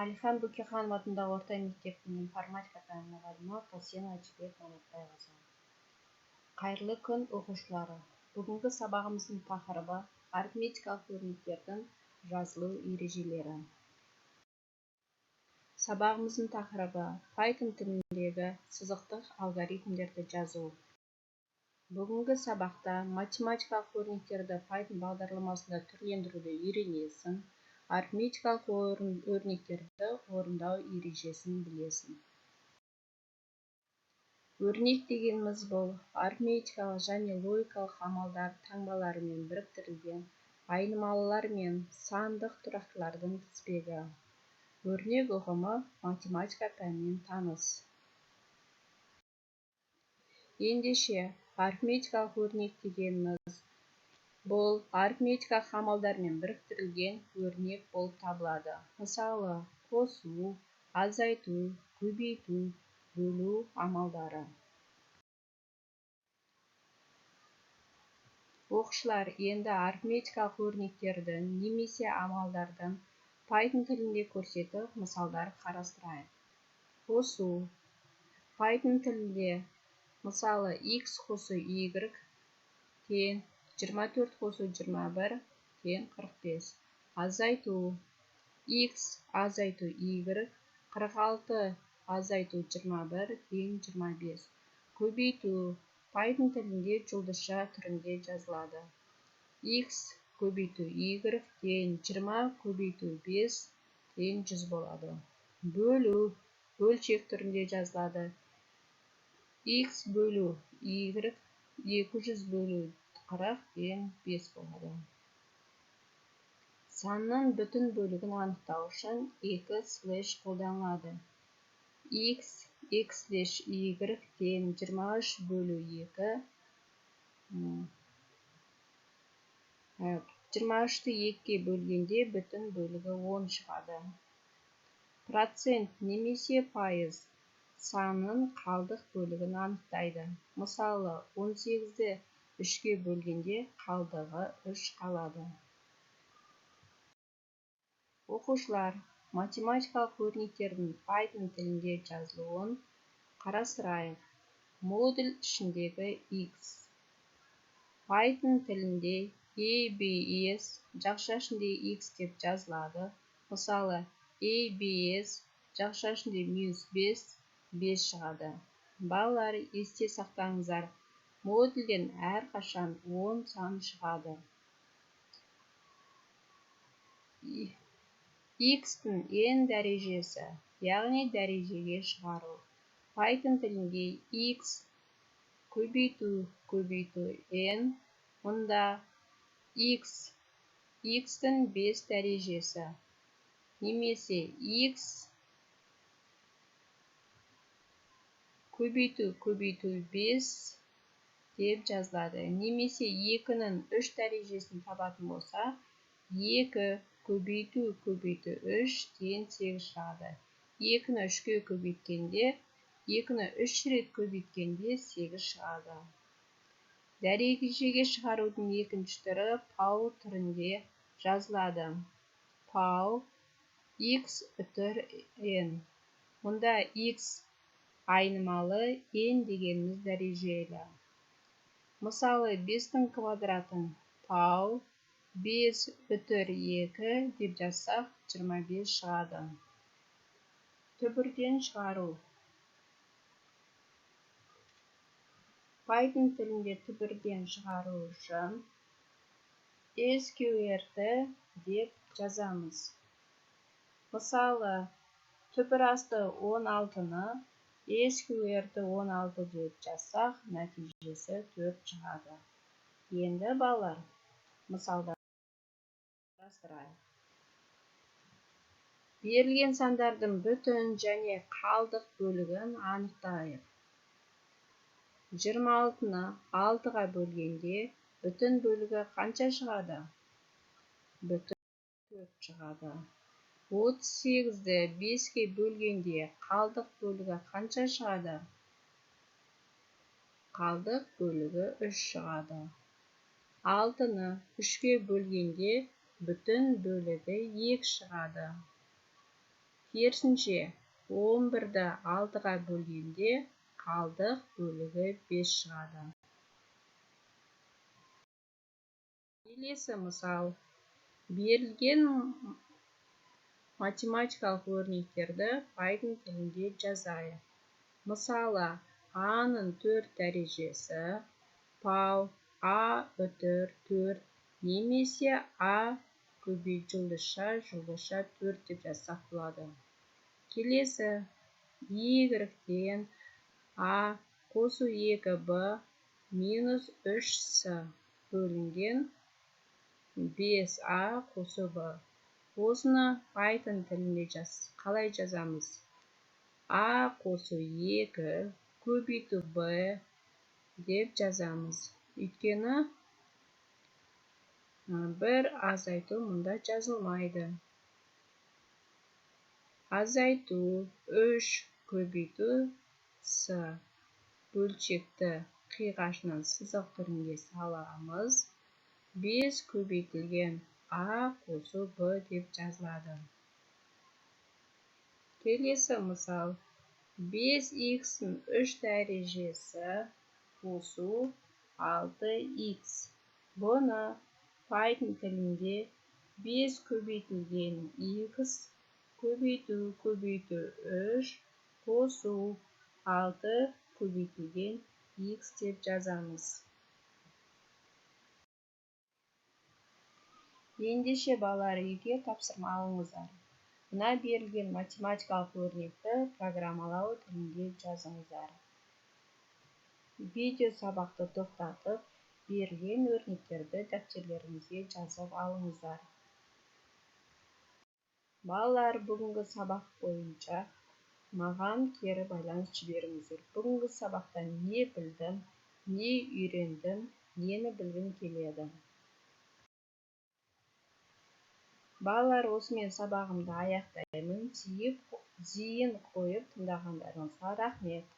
Әлихан Бөкейханов атындағы орта мектептің информатика пәні мұғалімі Қасенова Жібек Манатбайқызы. Қайырлы күн, оқушылары! Бүгінгі сабағымыздың тақырыбы арифметикалық өрнектердің жазылу ережелері. Сабағымыздың тақырыбы Python тіліндегі сызықтық алгоритмдерді жазу. Бүгінгі сабақта математикалық өрнектерді Python бағдарламасында түрлендіруді үйренесің, арифметикалық өрнектерді орындау ережесін білесің. Өрнек дегеніміз бұл арифметикалық және логикалық амалдар таңбаларымен біріктірілген айнымалылар мен сандық тұрақтылардың тізбегі. Өрнек ұғымы математика пәнінен таныс. Ендеше, арифметикалық өрнек дегеніміз бұл арифметикалық амалдармен біріктірілген өрнек болып табылады. Мысалы, қосу, азайту, көбейту, бөлу амалдары. Оқушылар, енді арифметикалық өрнектердің немесе амалдардың Python тілінде көрсетіп, мысалдар қарастырайық. Қосу. Python тілінде, мысалы, x қосу y тең 24 қосу 21 тең 45. Азайту. X азайту y 46 азайту 21 тең 25. Көбейту. Python тілінде жұлдызша түрінде жазылады. X көбейту y тең 20 көбейту 5 тең 100 болады. Бөлу бөлшек түрінде жазылады. X бөлу y 200 бөлу 40 тең 5 болады. Санның бүтін бөлігін анықтау үшін 2 слэш қолданылады. X, x слэш y тең 23 бөлу 2. 23-ті 2-ге бөлгенде бүтін бөлігі 10 шығады. Процент немесе пайыз санның қалдық бөлігін анықтайды. Мысалы, 18-ді 3-ке бөлгенде қалдығы 3 қалады. Оқушылар, математикалық өрнектердің Python тілінде жазылуын қарастырайық. Модуль ішіндегі x. Python тілінде ABS жақша ішінде x деп жазылады. Мысалы, ABS жақша ішінде минус 5, 5 шығады. Балалар, есте сақтаңыздар, модульден әрқашан 10 сан шығады. X-тің n дәрежесі, яғни дәрежеге шығару. Python тілінде x көбейту көбейту n, мұнда x, x-тің 5 дәрежесі, немесе x көбейту көбейту 5 деп жазылады. Немесе 2-нің 3 дәрежесін табатын болса, 2 көбейту көбейту 3 тең 8 шығады. 2-ні 3-ке көбейткенде, 2-ні 3 рет көбейткенде 8 шығады. Дәрежеге шығарудың екінші түрі пау түрінде жазылады. Пау x үтір n. Мұнда x айнымалы, n дегеніміз дәрежелі. Мысалы, 5-тің квадратын пау 5 үтір 2 деп жазсақ, 25 шығады. Түбірден шығару. Python тілінде түбірден шығару үшін sqrt деп жазамыз. Мысалы, түбір асты 16-ны sqrt 16 деп жазсақ, нәтижесі 4 шығады. Енді, балалар, мысалдар қарастырайық. Берілген сандардың бүтін және қалдық бөлігін анықтайық. 26-ны 6-ға бөлгенде бүтін бөлігі қанша шығады? Бүтін 4 шығады. 38-ді 5-ке бөлгенде қалдық бөлігі қанша шығады? Қалдық бөлігі 3 шығады. 6-ны 3-ке бөлгенде бүтін бөлігі 2 шығады. Керісінше, 11-ді 6-ға бөлгенде қалдық бөлігі 5 шығады. Келесі мысал. Берілген математикалық өрнектерді Python тілінде жазайық. Мысалы, А-ның 4 дәрежесі пау А үтір 4 немесе А көбейту жұлдызша жұлдызша 4 деп жазсақ болады. Келесі Y тең А қосу 2B минус 3С бөлінген 5А қосу B. Осыны Python тілінде қалай жазамыз? А қосу 2 көбейту B деп жазамыз. Өйткені бір азайту мұнда жазылмайды. Азайту 3 көбейту С. Бөлшекті қиғашынан сызық түрінде саламыз. 5 көбейтілген А қосу Б деп жазылады. Келесі мысал. 5х-ның 3 дәрежесі қосу 6х. Бұны Python тілінде 5 көбейтілген х көбейту көбейту 3 қосу 6 көбейтілген х деп жазамыз. Ендеше балалар, үйге тапсырма алыңыздар. Мына берілген математикалық өрнекті программалау тілінде жазыңыздар. Видео сабақты тоқтатып, берілген өрнектерді дәптерлеріңізге жазып алыңыздар. Балалар, бүгінгі сабақ бойынша маған кері байланыс жіберіңіздер. Бүгінгі сабақтан не білдім, не үйрендім, нені білгім келеді? Балалар, осымен сабағымды аяқтаймын. Зейін қойып тыңдағандарыңызға рахмет.